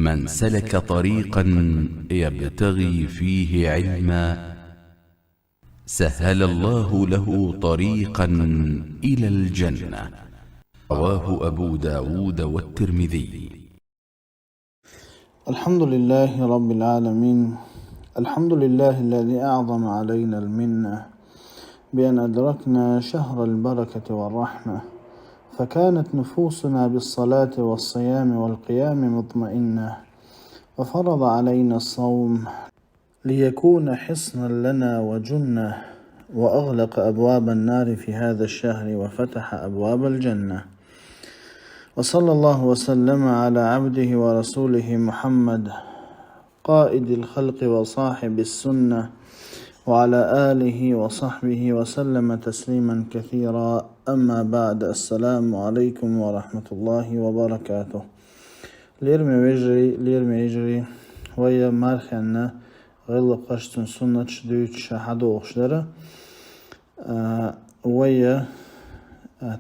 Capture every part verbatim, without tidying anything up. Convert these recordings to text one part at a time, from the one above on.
من سلك طريقا يبتغي فيه علما سهل الله له طريقا إلى الجنة. رواه أبو داود والترمذي. الحمد لله رب العالمين. الحمد لله الذي أعظم علينا المنة بأن أدركنا شهر البركة والرحمة، فكانت نفوسنا بالصلاة والصيام والقيام مطمئنة، وفرض علينا الصوم ليكون حصنا لنا وجنة، وأغلق أبواب النار في هذا الشهر وفتح أبواب الجنة. وصلى الله وسلم على عبده ورسوله محمد، قائد الخلق وصاحب السنة، وعلى آله وصحبه وسلم تسليما كثيرا. أما بعد، السلام عليكم ورحمة الله وبركاته. Лераме вежарий, лераме йижарий, вай марханна гӀиллакхаш, цун суннаташ дуьйцуш хьадоагӀаш дар. А, вай, а,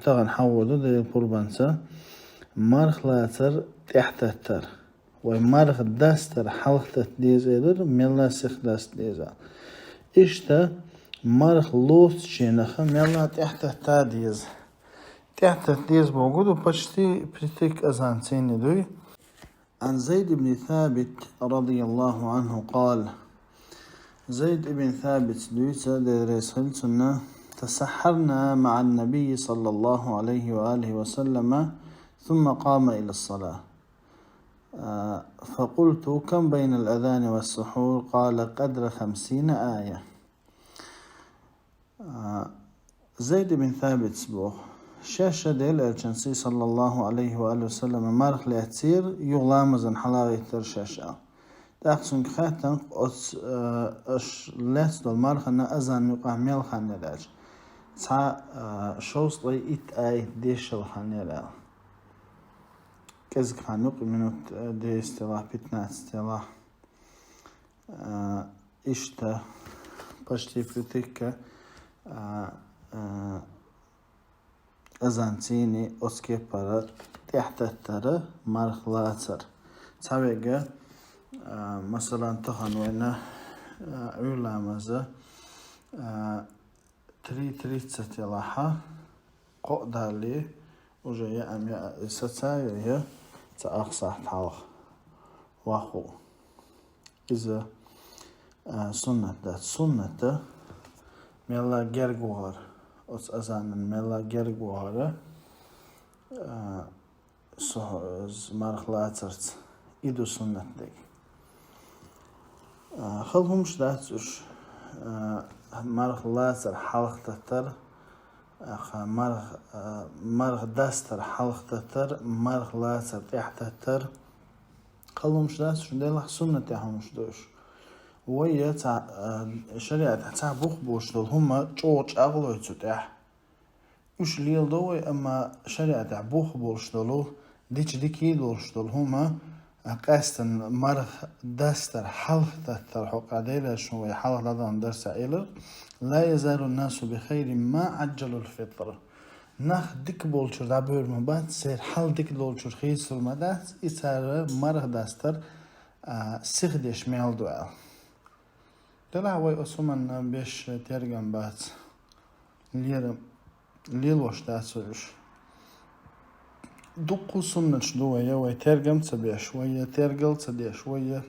тахана хьаводу Делан къурбанца марха лацар тӀехьататтар. Вай марха дастар хьалхататта деза элира, мелла сиха даста деза. Иштта марха лоцучу хенахь мелла тӀехьататта деза. ТӀехьататта деза бохург ду, почти впритык азан цӀийне дуй. عن زيد بن ثابت رضي الله عنه قال: Зайд ибн Сабита дуьйцу, Дела реза хила цунна: تسحرنا مع النبي صلى الله عليه وآله وسلم ثم قام إلى الصلاة. آه، فقلت: كم بين الأذان والسحور؟ قال: قدر خمسين آية. А, Зайд ибн Сабитас боху: шаьш Делан Элчанца, саллаллаху алейхи ва алиhi ва саллам, марха лаьцнера, юха ламазан хьалагӀиттира шаьш аьлла. ТӀаккха цуьнга хаьттина, оцу, а, аша лаьцна долу мархана азан юкъахь мел хан яра аьлча. Цхьа, а, шовзткъе итт аят дешал хан яра аьлла. КӀезиг хан ю-кх, минут, а, десять делахь, пятнадцать делахь. А, иштта, почти впритык, а, а, азан цӀийне оцу кепара тӀехьататтара марха лацар. Цхьаверг, а, масалан, тахана вайна, а, Ӏуьйра ламаза, а, три тридцать делахь, кхоъ далале, уже яа-м яа, и саца а йо, я ца ах сахьт хьалха ваха ву. Иза, а, суннат дац. Суннат ду мелла герга вахар, оцу азанан мелла герга вахар, а, со-, марха лацарца. И ду суннат дерг. А, хала хӀумаш дац уьш, а, марха лацар хьалхататтар, аха, марха, а, марха дастар хьалхататтар, марха лацар тӀехьататтар. Хала хӀумаш дац уьш, делахь суннатехь хӀумаш ду уьш. Вай я цхьа, а, шариатехь цхьа бух болуш долу хӀума чӀогӀа чӀагӀлой цу тӀехь. Уьш леладо вай, амма шариатехь бух болуш долу, дича дика долуш долу хӀума, а, къаьстина марха дастар хьалхататтар хьокъехь, Делан Элчано вай хьалха дӀадаханчу дарсехь элира: لا يزال الناس بخير ما عجلوا الفطر. Нах дика болчуьра дӀабевр ма бац, церан хьал дика долчуьра хийцалур ма дац, и цара марха дастар, а, сиха деш мел ду аьлла. Делахь вай оцу хӀуманна беш тергам бац. Лера-, лелош дац вай уьш. Дуккха суннаташ ду вай, я вай тергам ца беш, вай я тергал ца деш, вай я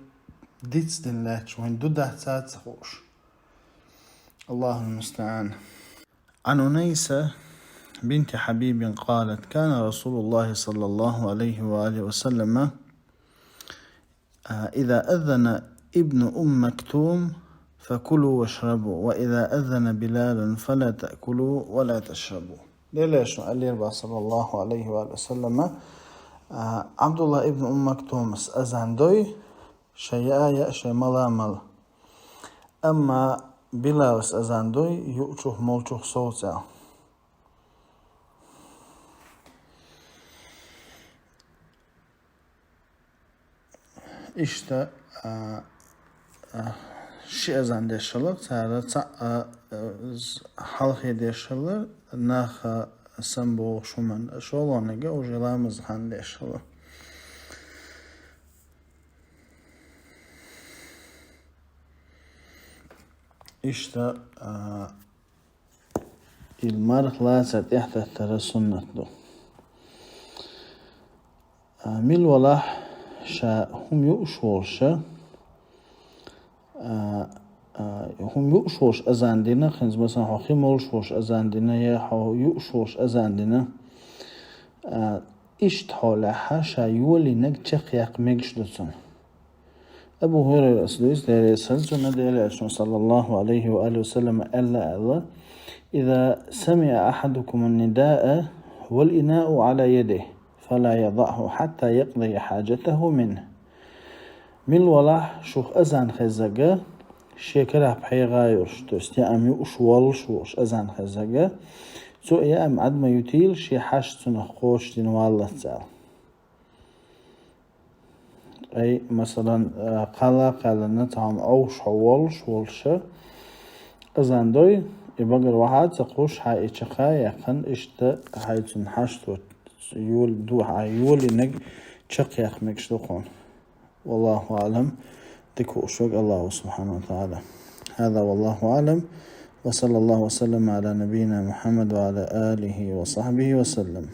дицдина лаьтташ, вайн ду дац ца хууш. Аллахул мустаӀан. عن أنيسة بنت حبيب قالت: كان رسول الله صلى الله عليه وآله وسلم إذا أذن ابن أم مكتوم فكلوا واشربوا، وإذا أذن بلال فلا تأكلوا ولا تشربوا. Делан Элчано аьллера боху, саллаллаху алейхи ва саллама, а, Абдулла ибн Умм Мактумас азан дой, шайн яа яа, шайн мала мала. Амма Билалас азан дой, юучух молчух совца. Иштта, а, а, ши азан деш хилла, цара цхьаъ, а, а, з-, хьалхе деш хилла, нах, а, самбохуш хӀуманна, шолгӀаниг уже ламаз хан деш хилла. Иштта, а, ил марха лаца тӀехьататтара суннат ду. А, мила валахь ша хӀума юуш волуша, а, а, хӀума юуш волуш азан дина, хӀинца, масалан, хьо хи молуш волуш азан дина, я хьо юуш волуш азан дина, а, иштта хьолехьа ша йолийнарг чекхъяккха мегаш ду цунна. Абу ХӀурайрас дуьйцу, Дела реза хилва цунна, Делан Элчано, саллаллаху алейхи ва алихи ва саллам, аьлла аьлла: «إذا سمع أحدكم النداء والإناء على يده فلا يضعه حتى يقضي حاجته منه». Мила валахь шух азан хеззарг, шен карахь пхьегӀа йолуш, то есть яам юуш воллуш волуш азан хеззарг, цо яам Ӏад ма ютийла, шен хьашт цунах кхочушдина валлалц аьлла. Ай, масалан, а, кхалла а кхаьллина, цхьа хӀума Ӏовш хьо воллуш волуша, азан дой, и багара вахьа а ца кхуш, хьайн и чекх а яьккхина, иштта хьайн цунна хьашт йола ду, хьайн йолийнарг чекхъяккха мегаш ду хьуна. والله أعلم. Дика хууш верг Аллаху субхьанаху ва тагӀала. هذا والله أعلم. وصلى الله وسلم على نبينا محمد وعلى آله وصحبه وسلم.